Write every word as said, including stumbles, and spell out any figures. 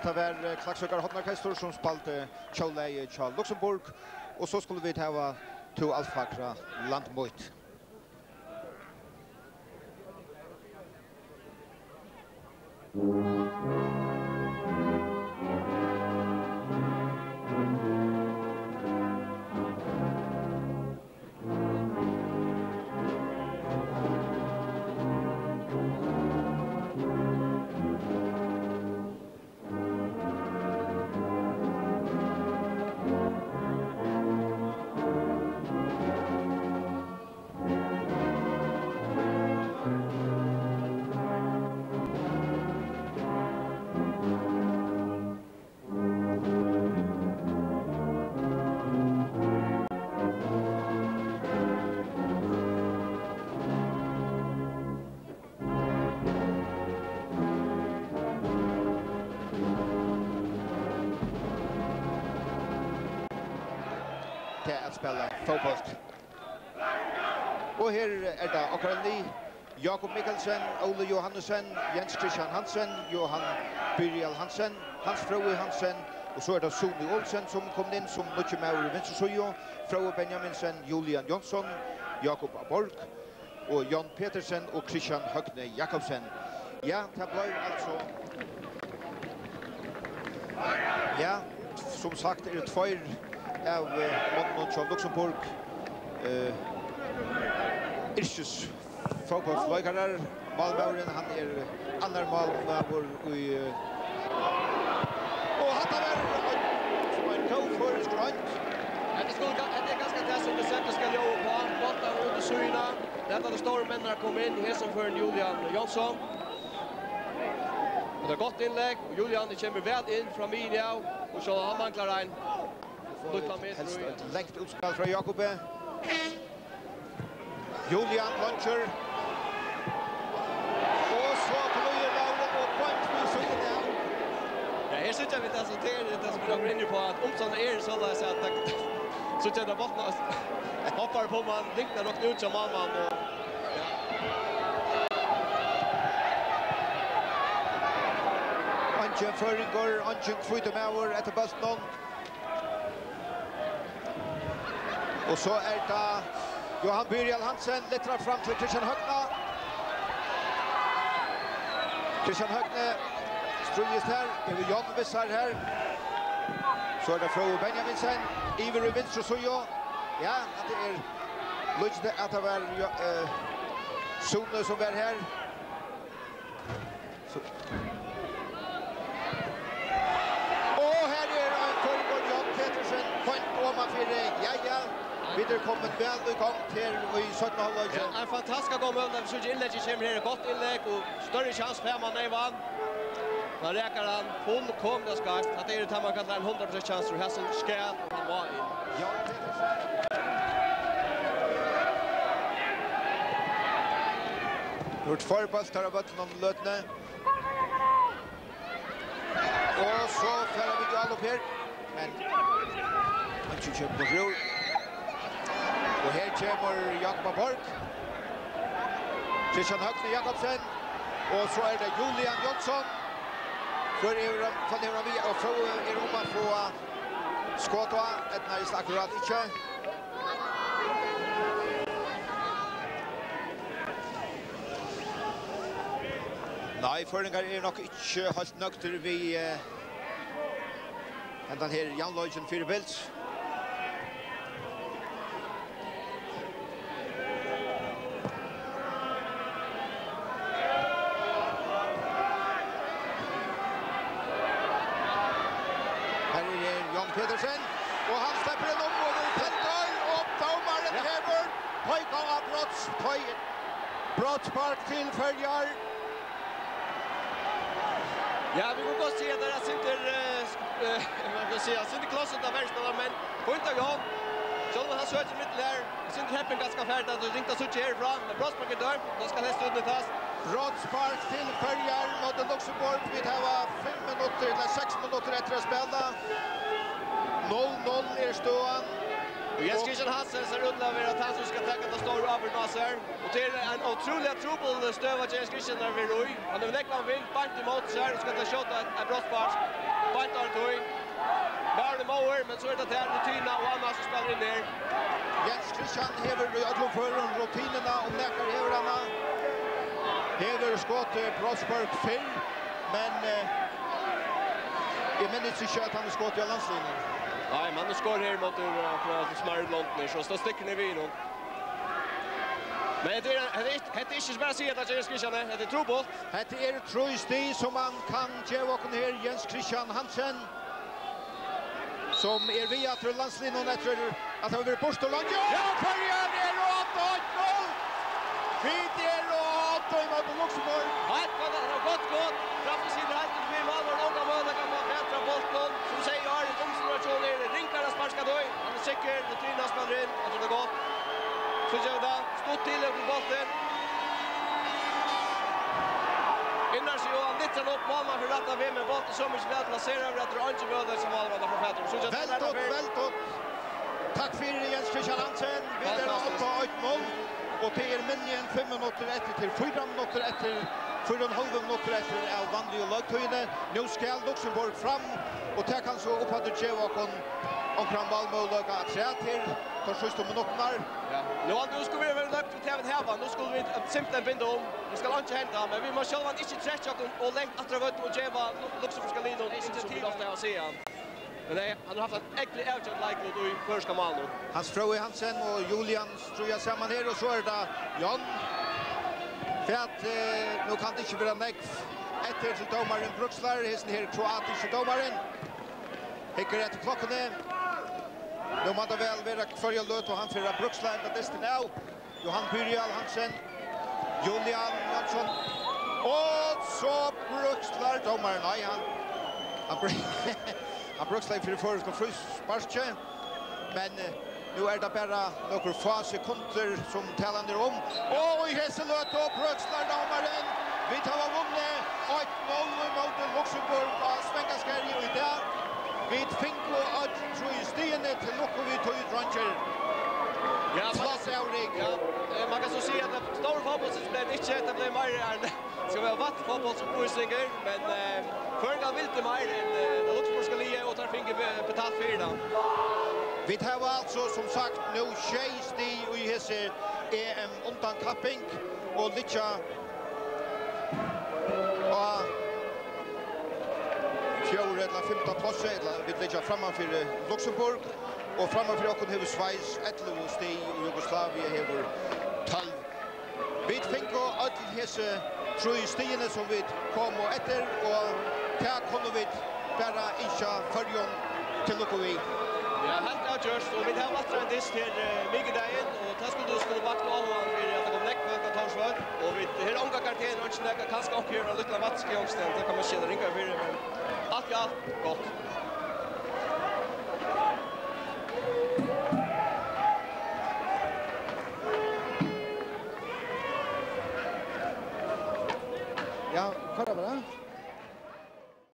Tað var, eh, Klaksvíkar Hornorkestur, sum spældi tjóðlagið hjá Luxemburg, og so skulu vit hava Tú alt fagra land mítt. Tað at spæla fótbólt. Og her er tað okkara lið. Jakob Mikkelsen, Óli Johannesen, Jens Christian Hansen, Johan Byrial Hansen, Hans Fróði Hansen, og so er tað Suni Olsen, sum kom inn sum nýggi maður í vinstru síðu, Fróði Benjaminsen, Julian Jonsson, Jakob Borg og Jon Petersen og Christian Høgne Jakobsen. Ja, tað bleiv altso, ja, sum sagt eru tveir av, eh, monnunum hjá Luxemburg, eh, yrkis fótbóltsleikarar. Málmaðurin, hann er annar málmaður í, eh, og hatta var ein, ein góð føroysk roynd. Hetta skuldi ga-, hetta er kanska tað, sum Vicente skal ljóða upp á. Bóltar út í síðuna. Lata teir stóru menninar koma inn. Hesin førin Julian Jonsson. Og tað er gott innlegg, og Julian kemur væl inn frá miðjuni av, og so hann manglar ein lítlan metur. Helst í eitt langt uppspæl frá Jakobi. Julian Bloncher. Og so flýgur bólturin og beint við síðuna av. Ja, her síggja vit tað sum tað er, tað sum vit eru inni á, at umstøðurnar eru soleiðis, at tað, síggja tað bólturin hoppar upp um hann, lyftir hann út hjá málmanninum og, ja. Eingin føroyingur, eingin hvítur maður eftir bóltinum. Og so er tað Johan Byrial Hansen, lyftir hann fram til Christian Høgna. Christian Høgne stríðist her, hevur Jon við sær her. So er tað Fróði Benjaminsen, yvir í vinstru síðu. Ja, at tað er líkist at tað var, ja, eh, Sune sum var her. So. Og her er ein føroyingur, Jon Petersen, beint omanfyri. Ja, ja, vit eru komin væl í gongd her í seinna hálvleiki. Ja, ein fantastisk góð møguleiki. Vit síggja innleggið kemur her, gott innlegg og størri chans fær man neyvan. Man rakar hann fullkomiliga skeivt. Hatta er tað man kallar ein hundrað prosent chance, og hesin skal og hann má inn. Jon Petersen. Nú eru tveir bóltar á vøllinum í løtuni. Og so fara vit í álop her. Men hann kemur burtur úr. Og her kemur Jakob Borg. Christian Høgne Jakobsen. Og so er tað Julian Jonsson. Hvør er hann, hvønn hevur hann við? Og Fróði er um at fáa skot á. Eydnaðist akkurát ikki. Nei, føroyingar eru nokk ikki heilt nøgdir við, eh, hendan her javnleikin fyribils. Her er Jon Petersen, og hann sleppur inn um og verður feldur, og dómarin, ja, hevur peikað á brots-, pei-, brotspark til Føroyar. Ja, vit kunnu gott siga, at tað er sindur, eh, sk-, eh, man kann siga, sindur kloss uttan verkstaðar, men fínt av Jon. Sjálvt um hann søkir mitt her, sindur heppin kanska fær tað, ringt at síggja herfrá, men brotspark er dømt, tá skal helst útnyttast. Brotspark til Føroyar móti Luxemburg. Vit hava fimm minuttir, ella seks minuttir eftir at spæla. Null null er støðan. Jens Christian Hansen sær út til at vera tann sum skal taka ta stóru ábyrgdina á sær. Og tað er ein ótrúliga trupul støða, Jens Christian er við í. Hann hevur nógvan ving beint ímóti sær og skal tá skjóta eitt, eitt brotsspark beint á tí. Maðurin er móður, men so er tað her rutina og annað sum spælir inn her. Jens Christian hevur í øllum førum rutinuna, um nakar hevur hana. Hevur skotið brotsspark fyrr, men, eh, eg minnist ikki, at hann hevur skotið á landsliðnum. Nei, men hann skorar her móti, eh, frá smærri londum, so, so stikker hann í við nú. Men hetta er, hetta er, hetta er ikki bara at siga, at Jens Christian er, hetta er trupult. Hetta eru trý stig, sum hann kann geva okkum her, Jens Christian Hansen, sum er við aftur í landsliðnum eftir at hava verið burtur leingi. Ja, Føroyar eru á átta eitt null! Vit eru á átta ímóti Luxemburg. Heilt fantastiskt, gott skot. Kraftin situr heilt út við mál, og ongan møguleika at fáa fatur á bóltin. Sum eg segði, Ari Gumsrud er ringari at sparka dø. Hann er sikkur, rutinan spælir inn, og tað er gott. So gera vit tað. Stutt til, og til bóltin. Innanfyri, og hann lyftir hann upp, málmaður fer rættan veg, men bóltin so mikið væl plaseraður, at tað er eingin møguleiki, sum málmaðurin fær fatur. So gera vit Væl tað dømt, her. Væl dømt. Takk fyri, Jens Christian Hansen. Vit eru Fantastiskt. Átta eitt null, og tað er minni enn fimm minuttir eftir, til fýra minuttir eftir, fýra og ein hálvur minuttur eftir av vanligu leiktíðini. Nú skal Luxemburg fram, og tað kann so uppaftur geva okkum onkran málmøguleika afturat her, teir síðstu minuttirnar. Ja. Nú, nú skulu vit vera nøgd við tað, vit hava. Nú skulu vit, eh, simpelthen binda um. Nú skal einki henda, men vit mugu sjálvandi ikki trekkja okkum ov langt aftur á vøllin og geva lu-, luxemburgska liðnum initiativ, sum vit ofta hava sæð. Men nei, hann hevur havt ein ógvuliga avgerandi leiklut í føroyska málinum. Hans Fróði Hansen og Julian stríða saman her, og so er tað John. Hvat, eh, nú kann tað ikki vera nógv eftir til dómarin bríkslar, hesin her kroatiski dómarin. Hyggur eftir klokkuni. Nú má tað væl vera hvørja løtu, hann fer at bríksla enda dystin av. Johan Burial Hansen. Julian Jansson. Og so bríkslar dómarin. Nei, hann, hann brí-, hann bríkslaði fyri føroyska frísparki. Men, eh, nú er tað bara nøkur fá sekundir, sum talan er um. Og í hesi løtu bríkslar dómarin. Vit hava vunnið eitt null ímóti Luxemburg á Svangaskarði í dag. Vit fingu øll trý stigini. Til lukku við tí, dreingir. Ja, man Flott avrik. Ja, eh, man kann so siga, at tað stóra fótbóltsspæl ikki, tað bleiv meira enn, skal vera vatnfótbóltsuppvísingar, men, eh, føroyingar vildu meira enn, eh, tað luxemburgska liðið, og teir fingu be-, betalt fyri tað. Vit hava altso, sum sagt, nú sjey stig í hesi E M undankapping og liggja á fjórða ella fimta plássi, ella vit liggja framman fyri Luxemburg, og framman fyri okkum hevur Sveis ellivu stig, og Jugoslavia hevur tólv. Vit fingu øll hesi trý stigini, sum vit komu eftir, og tað kunnu vit bara ynskja Føroyum til lukku við. Ja, heilt avgjørt, og vit hava aftur ein dyst her, eh, mikudagin, og tað skuldi, skuldi vakna áhugan fyri, at tað kom nógv fólk á Tórsvøll, og vit, her er ongar garderir, einki nakað, kanska onkur hevur ein lítlan vatnskjónst, tað kann man ikki gera ringari fyri, men alt í alt, gott.